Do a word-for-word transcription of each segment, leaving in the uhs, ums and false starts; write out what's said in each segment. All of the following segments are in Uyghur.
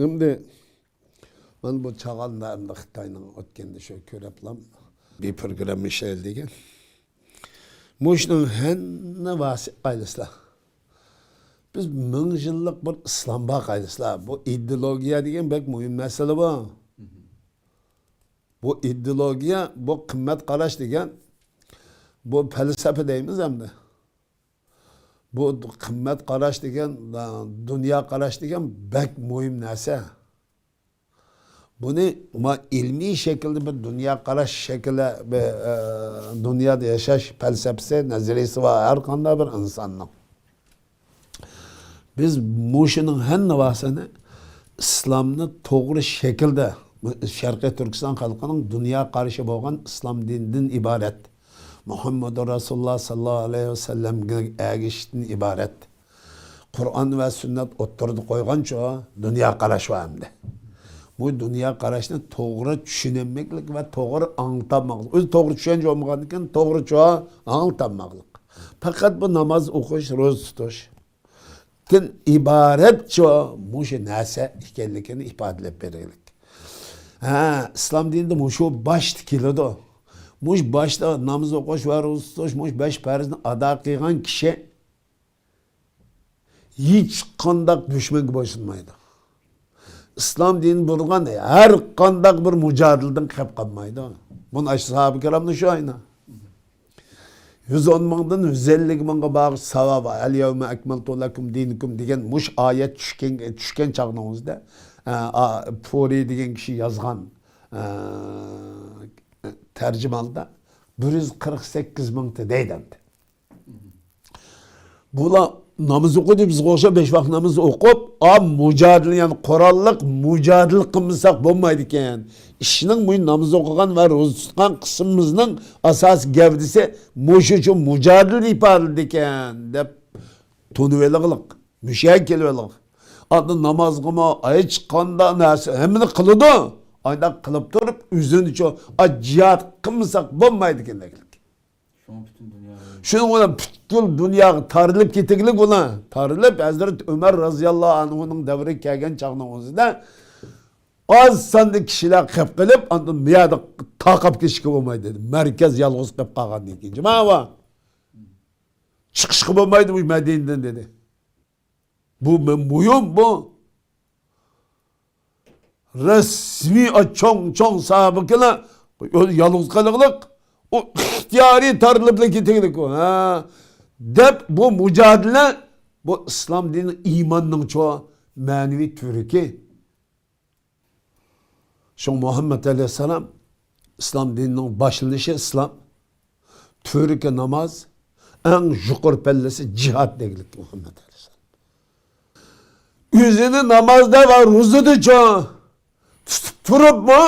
ئەمدى مانا بۇ چاغاندا ئەمدى خىتاينىڭ ئۆتكەندە شۇ كۆرەپلام بىر پروگرامما ئىشلەيلى دېگەن. مۇشۇنىڭ ھەممە ۋاسىت قايلىسىلار. بىز مىڭ يىللىق بىر ئىسلام بار قايلىسىلار. بۇ ئىدېئولوگىيە دېگەن بەك مۇھىم مەسىلە بۇ. بۇ ئىدېئولوگىيە، بۇ قىممەت قاراش دېگەن، بۇ پەلسەپە دەيمىز ئەمدى. بۇ قىممەت قاراش دېگەن، دۇنيا قاراش دېگەن بەك مۇھىم نەرسە. بۇنى ما ئىلمىي شەكىلدە بىر دۇنيا قاراش شەكلى، بىر، ئە، دۇنيادا ياشاش پەلسەپىسى، نەزەرىيىسى بار ھەر قانداق بىر ئىنساننىڭ. بىز مۇشۇنىڭ ھەممىسىنى ئىسلامنى توغرا شەكىلدە، شەرقىي تۈركىستان خەلقىنىڭ دۇنيا قارىشى بولغان ئىسلام دىنىدىن ئىبارەت. مۇھەممەدۇر رەسۇلۇللاھ ساللاللاھۇ ئەلەيھى ۋەسەللەمگە ئەگىشىشتىن ئىبارەت. قۇرئان ۋە سۈننەت ئوتتۇرىدا قويغانچۇ دۇنيا قاراش بار ئەمدى. بۇ دۇنيا قاراشنى توغرا چۈشىنەلمەكلىك ۋە توغرا ئاڭلىتالماقلىق. ئۆزى توغرا چۈشەنچە بولمىغاندىكىن توغرىچۇ ئاڭلىتالماقلىق. پەقەت بۇ ناماز ئوقۇش، روزا تۇتۇشتىن ئىبارەتچۇ مۇشۇ نەرسە ئىكەنلىكىنى ئىپادىلەپ بېرەيلىك. ھە، ئىسلام دىنىدا مۇشۇ باشتا كېلىدۇ. مۇشۇ باشتا ناماز ئوقۇش ۋە روزا تۇتۇش، مۇشۇ بەش پەرزنى ئادا قىلغان كىشى ھېچقانداق دۈشمەنگە بويسۇنمايدۇ. ئىسلام دىنى بۇرغان ھەر قانداق بىر مۇجادىلىدىن قېپ قالمايدۇ. بۇنى ئاشۇ ساھابە كىرامنى شۇ ئاينا. يۈز ئون مىڭدىن يۈز ئەللىك مىڭغا بارغۇچە ساۋاب، «ئەل يەۋمە ئەكمەلتۇ لەكۇم دىنىكۇم» دېگەن مۇش ئايەت چۈشكەن، چۈشكەن چاغنىڭىزدا، ئە، ئا، پۇرى دېگەن كىشى يازغان، ئە، تەرجىمە ھالدا بىر يۈز قىرىق سەككىز مىڭتە دەيدۇ ئەمدى. بۇلار ناماز ئوقۇيدۇ، بىزگە ئوخشاپ بەش ۋاق ناماز ئوقۇپ، ئا، مۇجادىلە، يەنى قوراللىق مۇجادىلە قىلمىساق بولمايدىكەن. ئىشنىڭ بۇ ناماز ئوقۇغان ۋە روزا تۇتقان قىسمىمىزنىڭ ئاساسىي گەۋدىسى مۇشۇچۇ مۇجادىلە ئىپادىلەيدىكەن دەپ تونۇۋېلىغلىق، مۇشۇ يەرگە كېلىۋېلىغلىق. ئاندىن نامازغىمۇ ھېچقانداق نەرسە، ھەممىنى قىلىدۇ. ئانداق قىلىپ تۇرۇپ، ئۆزىنىچۇ، ئا، جىھاد قىلمىساق بولمايدىكەن دەيلىك. شۇڭا پۈتۈن دۇنيا شۇنىڭ بىلەن پۈتكۈل دۇنياغا تارىلىپ كېتىگلىك بۇلار. تارىلىپ، ھەزرىتى ئۆمەر رازىياللاھۇ ئەنھۇنىڭ دەۋرىگە كەلگەن چاغنىڭ ئۆزىدە ئاز ساندا كىشىلەر قېپ قېلىپ، ئاندىن بۇ يەردە تاقاپ كېتىشكە بولمايدۇ دېدى. مەركەز يالغۇز قېپ قالغاندىن كېيىن. جۇما ۋا چىقىشقا بولمايدۇ بۇ مەدىنىدىن دېدى. بۇ مۇ-، مۇھىم بۇ. رەسمىي چوڭ، چوڭ ساھابىكىلەر يالغۇز قېلىغلىق، ئۇ ئىختىيارىي تارتىلىپلا كېتىگلىك ئۇ، ھە، دەپ بۇ مۇجادىلە، بۇ ئىسلام دىنى ئىماننىڭچۇ مەنىۋى تۈۋرۈكى. شۇڭا مۇھەممەد ئەلەيھىسسالام ئىسلام دىنىنىڭ باشلىنىشى ئىسلام، تۈۋرۈكى ناماز، ئەڭ يۇقىرى پەللىسى جىھاد دېگۈلۈك مۇھەممەد ئەلەيھىسسالام. ئۆزىنى نامازدا ۋە روزىدىچۇ تۇتۇپ تۇرۇپمۇ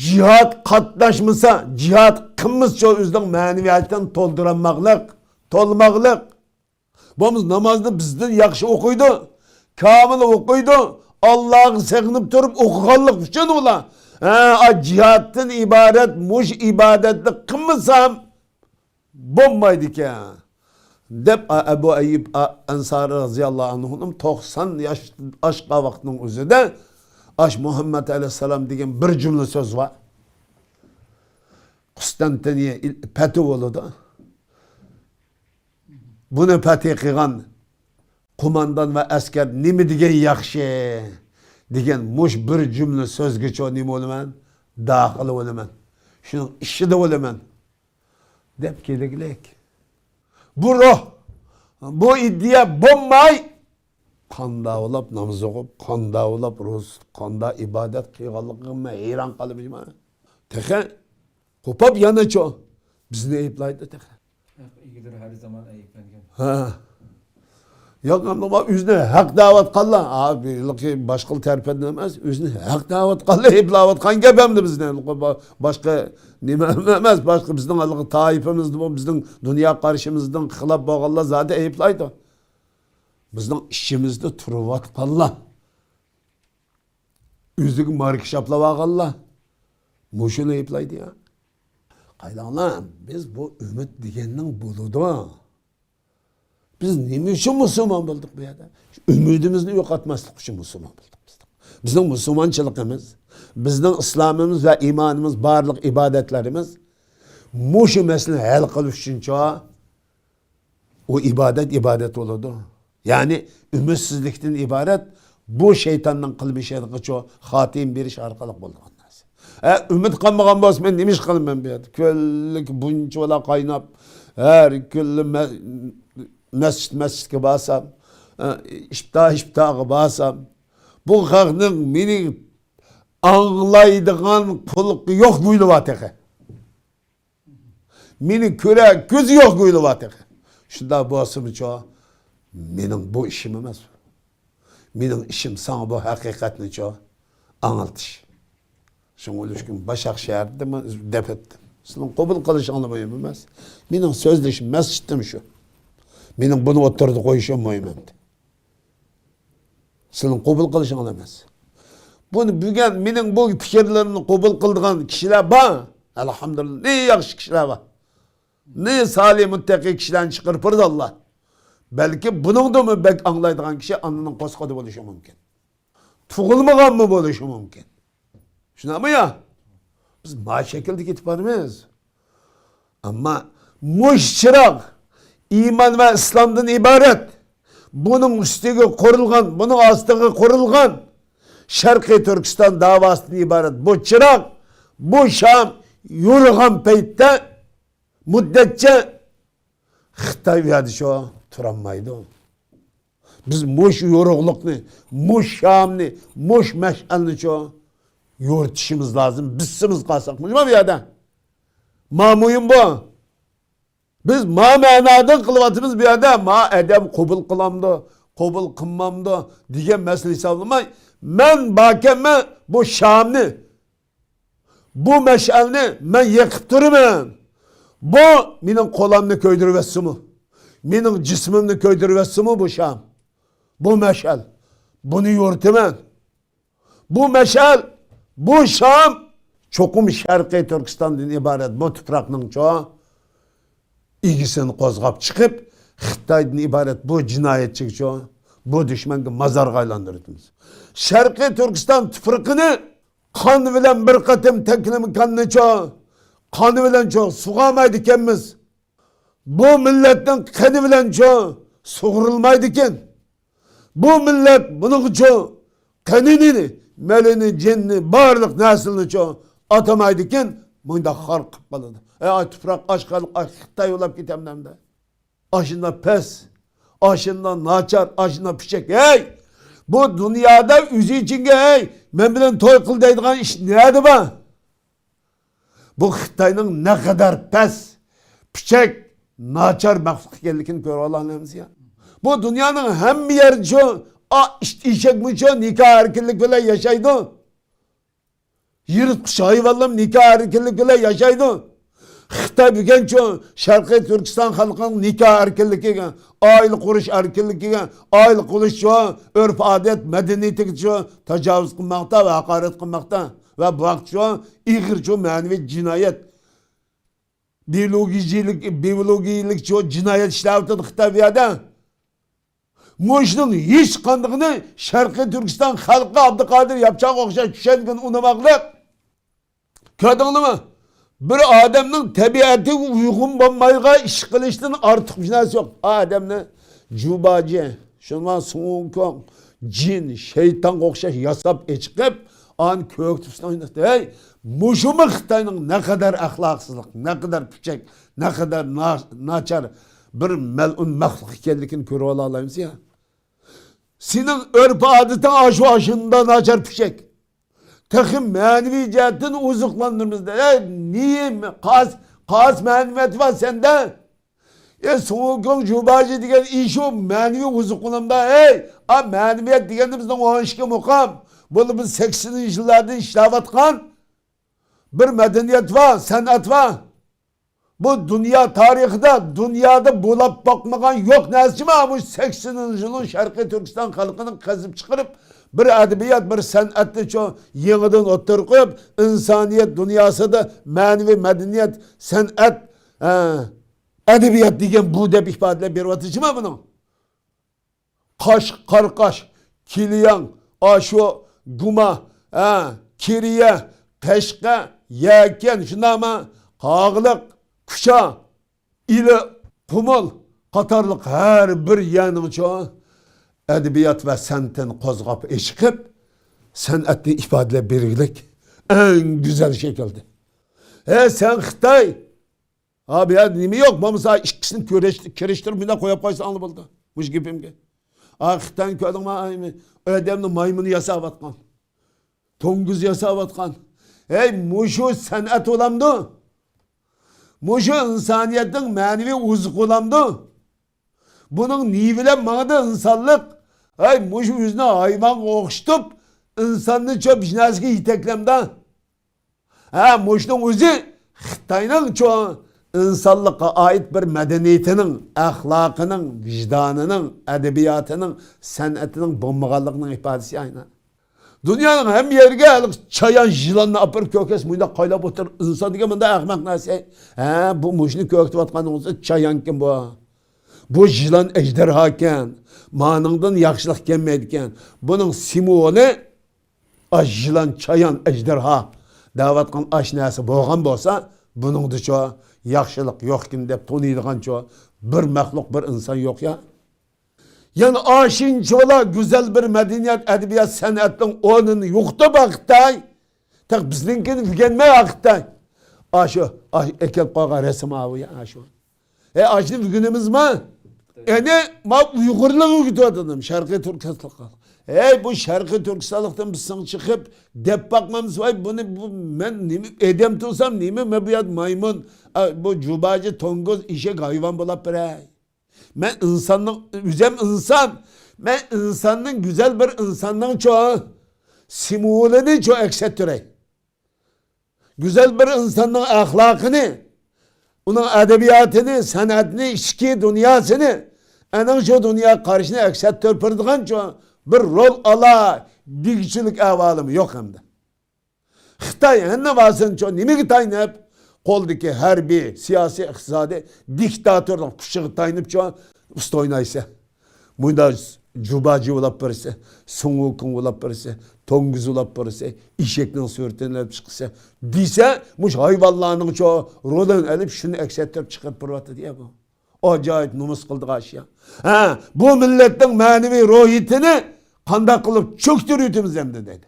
جىھاد قاتناشمىسا، جىھاد قىلمىسىچۇ ئۆزىنىڭ مەنىۋىيەتىنى تولدۇرالماقلىق، تولماقلىق. بولمىسا نامازنى بىزدىن ياخشى ئوقۇيدۇ، كامىل ئوقۇيدۇ، ئاللاغا سېغىنىپ تۇرۇپ ئوقۇغانلىق ئۈچۈن ئۇلار، ھە، ئا، جىھادتىن ئىبارەت مۇش ئىبادەتنى قىلمىسام بولمايدىكەن، دەپ، ئا، ئەبۇ ئەييۇب، ئا، ئەنسارى رازىياللاھۇ ئەنھۇنىڭ توقسان ياش ئاشقان ۋاقىتنىڭ ئۆزىدە ئاش مۇھەممەد ئەلەيھىسسالام دېگەن بىر جۈملە سۆز بار. قۇستانتىنىيە ئىل-، پەتھى بولىدۇ. بۇنى پەتھى قىلغان قوماندان ۋە ئەسكەر نېمە دېگەن ياخشى دېگەن مۇش بىر جۈملە سۆزگىچۇ نېمە بولىمەن؟ داخىل بولىمەن. شۇنىڭ ئىچىدە بولىمەن، دەپ كېلىگلىك. بۇ روھ، بۇ ئىدىيە بولماي، قانداق بولاپ ناماز ئوقۇپ، قانداق بولاپ روزا تۇتۇپ، قانداق ئىبادەت قىلغانلىقىغا مەن ھەيران قالىمەن. تېخى قوپاپ يەنىچۇ بىزنى ئەيىبلەيدۇ تېخى. ھەق ئىگىلىرى ھەر زامان ئەيىبلەنگەن. ھە. ياق، ئەمدى ئۆزىنى ھەق دەۋاتقانلار، ھا، ھېلىقى باشقا تەرىپىدىن ئەمەس، ئۆزىنى ھەق دەۋاتقانلار ئەيىبلەۋاتقان گەپ ئەمدى بىزنى. ھېلىقى با-، باشقا نېمە ئەمەس، باشقا بىزنىڭ ھېلىقى تائىپىمىزنى، بۇ بىزنىڭ دۇنيا قارىشىمىزدىن خىلاپ بولغانلار زادى ئەيىبلەيدۇ. بىزنىڭ ئىچىمىزدە تۇرۇۋاتقانلار، ئۆزىگە ماركا شاپلاۋالغانلار مۇشۇنى ئەيىبلەيدۇ يا. قايلاڭلار، بىز بۇ ئۈمىد دېگەننىڭ بولىدۇ. بىز نېمە ئۈچۈن مۇسۇلمان بولدۇق بۇ يەردە؟ ئۈمىدىمىزنى يوقاتماسلىق ئۈچۈن مۇسۇلمان بولدۇق بىز. بىزنىڭ مۇسۇلمانچىلىقىمىز، بىزنىڭ ئىسلامىمىز ۋە ئىمانىمىز، بارلىق ئىبادەتلىرىمىز مۇشۇ مەسىلىنى ھەل قىلىش ئۈچۈنچۇ، ئۇ ئىبادەت ئىبادەت بولىدۇ. يەنى ئۈمىدسىزلىكتىن ئىبارەت، بۇ شەيتاننىڭ قىلمىشىغىچۇ خاتىمە بېرىش ئارقىلىق بولىدىغان نەرسە. ئە، ئۈمىد قالمىغان بولسا، مەن نېمە ئىش قىلىمەن بۇ يەردە؟ كۈنلۈك بۇنچىۋالا قايناپ، ھەر كۈنلۈك مە-، مەسچىت، مەسچىتكە بارسام، ئە، ئىپتا، ئىپتاغا بارسام، بۇ خەقنىڭ مېنى ئاڭلايدىغان قۇلىقى يوق گۇيلى بار تېخى. مېنى كۆرە كۆزى يوق گۇيلى بار تېخى. شۇنداق بولسىمۇچۇ، مېنىڭ بۇ ئىشىم ئەمەس. مېنىڭ ئىشىم ساڭا بۇ ھەقىقەتنىچۇ ئاڭلىتىش. شۇڭا ئۆلۈشكۈن باشاق شەھەردىمۇ دەپ ئۆتتۈم. سىلىنىڭ قوبۇل قىلىشىڭلار مۇھىم ئەمەس. مېنىڭ سۆزلىشىم، مەسچىتىم شۇ. مېنىڭ بۇنى ئوتتۇرىدا قويۇشۇم مۇھىم ئەمدى. سىلىنىڭ قوبۇل قىلىشىڭلار ئەمەس. بۇنى بۈگۈن مېنىڭ بۇ پىكىرلىرىمنى قوبۇل قىلىدىغان كىشىلەر بار. ئەلھەمدۇلىللا، نى ياخشى كىشىلەر بار. نى سالىھ مۇتتەقىي كىشىلەرنى چىقىرىپ بېرىدۇ ئاللا. بەلكى بۇنىڭدىنمۇ بەك ئاڭلايدىغان كىشى ئانىنىڭ قورسىقىدا بولۇشى مۇمكىن. تۇغۇلمىغانمۇ بولۇشى مۇمكىن. شۇنداقمۇ يا؟ بىز ما شەكىلدە كېتىپ بارىمىز. ئەمما مۇشۇ چىراغ ئىمان ۋە ئىسلامدىن ئىبارەت. بۇنىڭ ئۈستىگە قۇرۇلغان، بۇنىڭ ئاستىغا قۇرۇلغان شەرقىي تۈركىستان داۋاسىدىن ئىبارەت بۇ چىراغ، بۇ شام يورۇغان پەيتتە مۇددەتچە خىتاي ئۇ يەردە شۇ تۇرالمايدۇ. بىز مۇشۇ يورۇقلۇقنى، مۇشۇ شامنى، مۇشۇ مەشئەلنىچۇ يورۇتۇشىمىز لازىم. بىز سىمىز قالساق، مۇشۇ بۇ يەردە. ما مۇھىم بۇ. بىز ما مەنادىن قىلىۋاتىمىز بۇ يەردە. ما ئادەم قوبۇل قىلامدۇ، قوبۇل قىلمامدۇ دېگەن مەسىلە ھېسابلىماي، مەن باركەنمەن بۇ شامنى، بۇ مەشئەلنى مەن يېقىپ تۇرىمەن. بۇ مېنىڭ قولامنى كۆيدۈرۈۋەتسىمۇ، مېنىڭ جىسمىمنى كۆيدۈرۈۋەتسىمۇ بۇ شام، بۇ مەشئەل، بۇنى يورۇتىمەن. بۇ مەشئەل، بۇ شام چوقۇم شەرقىي تۈركىستاندىن ئىبارەت بۇ تۇپراقنىڭچۇ ئىگىسىنى قوزغاپ چىقىپ، خىتايدىن ئىبارەت بۇ جىنايەتچىگىچۇ، بۇ دۈشمەنگە مازارغا ئايلاندۇرىدىمىز. شەرقىي تۈركىستان تۇپرىقىنى قان بىلەن بىر قېتىم تەكلىماكاننىچۇ، قان بىلەنچۇ سۇغارمايدىكەنمىز. بۇ مىللەتنىڭ قېنى بىلەنچۇ سۇغۇرۇلمايدىكەن. بۇ مىللەت بۇنىڭغىچۇ قېنىنى، مېلىنى، جېنىنى، بارلىق نەرسىلىرىنىچۇ ئاتىمايدىكەن، مۇنداق خار قىلىپ قالىدۇ. ئەي، ئاي، تۇپراق ئاچ قالدۇق، ئاي، خىتاي ئۇلاپ كېتەمدۇ ئەمدى؟ ئاشۇنداق پەس، ئاشۇنداق ناچار، ئاشۇنداق پۈچەك. ھەي! بۇ دۇنيادا ئۆزى ئىچىڭگە، ھەي، مەن بىلەن توي قىل دەيدىغان ئىش نەدە بار؟ بۇ خىتاينىڭ نەقەدەر پەس، پۈچەك، ناچار مەخلۇق ئىكەنلىكىنى كۆرۈۋالالامسىز يا؟ بۇ دۇنيانىڭ ھەممە يېرىدە شۇ، ئا، ئىت ئېشەكمۇ شۇ نىكاھ ئەركىنلىك بىلەن ياشايدۇ. يىرتقۇچ ھايۋانلار نىكاھ ئەركىنلىك بىلەن ياشايدۇ. خىتاي بۈگۈنچۇ شەرقىي تۈركىستان خەلقىنىڭ نىكاھ ئەركىنلىكىگە، ئائىلە قۇرۇش ئەركىنلىكىگە، ئائىلە قۇرۇشچۇ، ئۆرپ-ئادەت مەدەنىيىتىگىچۇ تاجاۋۇز قىلماقتا ۋە ھاقارەت قىلماقتا ۋە بۇ ھەقتىچۇ ئېغىرچۇ مەنىۋى جىنايەت، بىيولوگىيىلىك، بىيولوگىيىلىكچۇ جىنايەت ئىشلەۋاتىدۇ خىتاي بۇ يەردە. مۇشۇنىڭ ھېچقاندىقىنى شەرقىي تۈركىستان خەلقى ئابدۇقادىر ياپچانغا ئوخشاش چۈشەنگىنى ئۇنىماقلىق. كۆردۈڭلارمۇ؟ بىر ئادەمنىڭ تەبىئەتىگە ئۇيغۇن بولمايدىغان ئىش قىلىشتىن ئارتۇق بىر نەرسە يوق. ئادەمنى جۇباجى، شۇنىڭ سۇڭكوڭ، جىن، شەيتانغا ئوخشاش ياساپ ئېچىقىپ، ئانى كۆكتە ئۈستىنى ئويناتتى. ھەي، مۇشۇمۇ خىتاينىڭ نەقەدەر ئەخلاقسىزلىق، نەقەدەر پۈچەك، نەقەدەر نا-، ناچار بىر مەلئۇن مەخلۇق ئىكەنلىكىنى كۆرۈۋالالايمىز يا. سېنىڭ ئۆرپ-ئادىتىڭ ئاشۇ، ئاشۇنداق ناچار پۈچەك. تېخى مەنىۋى جەھەتتىن ئوزۇقلاندۇرىمىز دە. ئەي، نېمە، قاس، قاس مەنىۋىيەت بار سەندە؟ ئەي، سۇڭكوڭ جۇباجى دېگەن ئىشۇ مەنىۋى ئوزۇقلىنىمدا. ئەي، ئا، مەنىۋىيەت دېگەندە بىزنىڭ ئون ئىككى مۇقام. بۇلار بىز سەكسىنىنچى يىللاردىن ئىشلەۋاتقان بىر مەدەنىيەت بار، سەنئەت بار. بۇ دۇنيا تارىخىدا، دۇنيادا بولاپ باقمىغان يوق نەرسىچىما، مۇشۇ سەكسىنىنچى يىلنىڭ شەرقىي تۈركىستان خەلقىنىڭ قېزىپ چىقىرىپ، بىر ئەدەبىيات، بىر سەنئەتنىچۇ يېڭىدىن ئوتتۇرىغا قويۇپ، ئىنسانىيەت دۇنياسىدا مەنىۋى مەدەنىيەت، سەنئەت، ئە، ئەدەبىيات دېگەن بۇ دەپ ئىپادىلەپ بېرىۋاتىدىچىما بۇنىڭ؟ قاش، قارقاش، كىلياڭ، ئاشۇ گۇما، ھە، كېرىيە، قەشقەر، يەكەن، شۇنداقمۇ؟ قاغىلىق، كۇچا، ئىلى، قۇمۇل قاتارلىق ھەر بىر يەرنىڭچۇ ئەدەبىيات ۋە سەنئىتىنى قوزغاپ ئېچىقىپ، سەنئەتنى ئىپادىلەپ بەرگۈلۈك ئەڭ گۈزەل شەكىلدە. ھە، سەن خىتاي، ھا، بۇ يەردە نېمە يوق؟ بولمىسا ئىككىسىنى كۆرۈش-، كىرىشتۈرۈپ مۇنداق قويۇپ قويساڭلا بولدى. مۇشۇ گېپىمگە. ھا، خىتاينى كۆردۈڭمۇ؟ ئاي، ئادەمنى مايمۇن ياساۋاتقان. توڭگۇز ياساۋاتقان. ھەي، مۇشۇ سەنئەت بولامدۇ؟ مۇشۇ ئىنسانىيەتنىڭ مەنىۋى ئوزۇقى بولامدۇ؟ بۇنىڭ نېمە بىلەن ماڭىدۇ ئىنسانلىق؟ ھەي، مۇشۇ ئۆزىنى ھايۋانغا ئوخشىتىپ، ئىنساننى چۆپ ھېچ نەرسىگە يېتەكلەمدۇ. ھە، مۇشۇنىڭ ئۆزى خىتاينىڭچۇ ئىنسانلىققا ئائىت بىر مەدەنىيىتىنىڭ، ئەخلاقىنىڭ، ۋىجدانىنىڭ، ئەدەبىياتىنىڭ، سەنئىتىنىڭ بولمىغانلىقىنىڭ ئىپادىسى ئاينا. دۇنيانىڭ ھەممە يېرىگە ھېلىقى چايان، يىلاننى ئاپىرىپ كۆركەز، مۇنداق قايلاپ ئولتۇرۇپ، ئىنسان دېگەن مۇنداق ئەخمەق نەرسە. ھە، بۇ مۇشۇنى كۆركىتىۋاتقانىڭىزدا چايانكەن بۇ. بۇ يىلان ئەجدىرھاكەن. مانىڭدىن ياخشىلىق كەلمەيدىكەن. بۇنىڭ سىمۋولى ئاش، يىلان، چايان، ئەجدىرھا دەۋاتقان ئاش نەرسە بولغان بولسا، بۇنىڭدىچۇ ياخشىلىق يوقكىن دەپ تونۇيدىغانچۇ بىر مەخلۇق، بىر ئىنسان يوق يا. يەنى ئاشۇنچىۋالا گۈزەل بىر مەدەنىيەت، ئەدەبىيات، سەنئەتنىڭ ئورنىنى يوقىتىپ ۋاقىتتا، تېخى بىزنىڭكىنى ئۆگەنمەي ۋاقىتتا، ئاشۇ، ئاش-، ئەكەلىپ قالغان رەسىم ئاۋۇ يا، ئاشۇ. ھەي، ئاشۇنى ئۆگىنىمىزمۇ؟ ئەنە، ما ئۇيغۇرلار ئۆگىتىۋاتىدۇ، شەرقىي تۈركىستانلىقلار. ھەي، بۇ شەرقىي تۈركىستانلىقتىن بىز سىڭ چىقىپ، دەپ باقمامسىز، ۋاي، بۇنى، بۇ، مەن نېمە ئادەم تۇرسام، نېمە، مەن بۇ يەردە مايمۇن، ئا، بۇ جۇباجى، توڭگۇز، ئېشەك، ھايۋان بولاپ بېرەي. مەن ئىنساننىڭ، ئۆزەم ئىنسان. مەن ئىنساننىڭ، گۈزەل بىر ئىنساننىڭچۇ سىمۋولىنىچۇ ئەكس ئەتتۈرەي. گۈزەل بىر ئىنساننىڭ ئەخلاقىنى، ئۇنىڭ ئەدەبىياتىنى، سەنئەتنى، ئىچكى دۇنياسىنى، ئەنە شۇ دۇنيا قارىشىنى ئەكس ئەتتۈرۈپ بېرىدىغانچۇ بىر رول ئالا دېگۈچىلىك ئەھۋالىمۇ يوق ئەمدى. خىتاي ھەممە بارسىنچۇ نېمىگە تايىنىپ؟ قولدىكى ھەربىي، سىياسىي، ئىقتىسادىي دىكتاتورلۇق كۈچىگە تايىنىپچۇ ئۇستا ئوينايسە. مۇنداق جۇباجى بولاپ بېرىسە، سۇڭ ۋۇكۇڭ بولاپ بېرىسە، توڭگۇز بولاپ بېرىسە، ئېشەكنىڭ سۈرىتىنى ئېلىپ چىقسا دېسە، مۇشۇ ھايۋانلارنىڭچۇ رولىنى ئېلىپ شۇنى ئەكس ئەتتۈرۈپ چىقىرىپ بېرىۋاتىدۇ يا بۇ. ئاجايىپ نومۇس قىلىدىغان ئىش يا. ھە، بۇ مىللەتنىڭ مەنىۋى روھىيىتىنى قانداق قىلىپ چۆكتۈرۈۋېتىمىز ئەمدى دەيدۇ.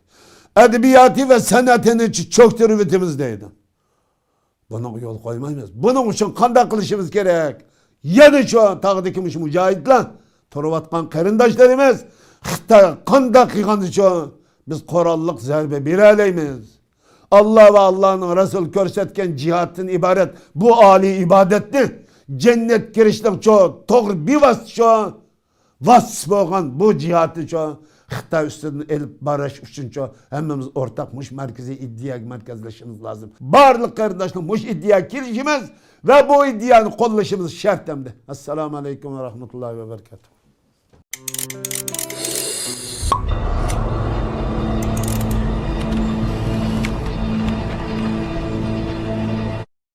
ئەدەبىياتى ۋە سەنئىتىنى چۆ-، چۆكتۈرۈۋېتىمىز دەيدۇ. بۇنىڭغا يول قويمايمىز. بۇنىڭ ئۈچۈن قانداق قىلىشىمىز كېرەك؟ يەنە شۇ تاغدىكى مۇشۇ مۇجاھىدلار، تۇرۇۋاتقان قېرىنداشلىرىمىز خىتايغا قانداق قىلغاندىچۇ بىز قوراللىق زەربە بېرەلەيمىز؟ ئاللا ۋە ئاللانىڭ رەسۇلى كۆرسەتكەن جىھادتىن ئىبارەت بۇ ئالىي ئىبادەتنى جەننەتكە كىرىشنىڭچۇ توغرا بىۋاسىتىچۇ ۋاسىتىسى بولغان بۇ جىھادنىچۇ خىتاي ئۈستىدىن ئېلىپ بارىش ئۈچۈنچۇ ھەممىمىز ئورتاق مۇشۇ مەركىزىي ئىدىيەگە مەركەزلىشىمىز لازىم. بارلىق قېرىنداشلار مۇشۇ ئىدىيەگە كېلىشىمىز ۋە بۇ ئىدىيەنى قوللىشىمىز شەرت ئەمدى. ئەسسالامۇ ئەلەيكۇم ۋە رەھمەتۇللاھى ۋە بەرىكاتۇھ.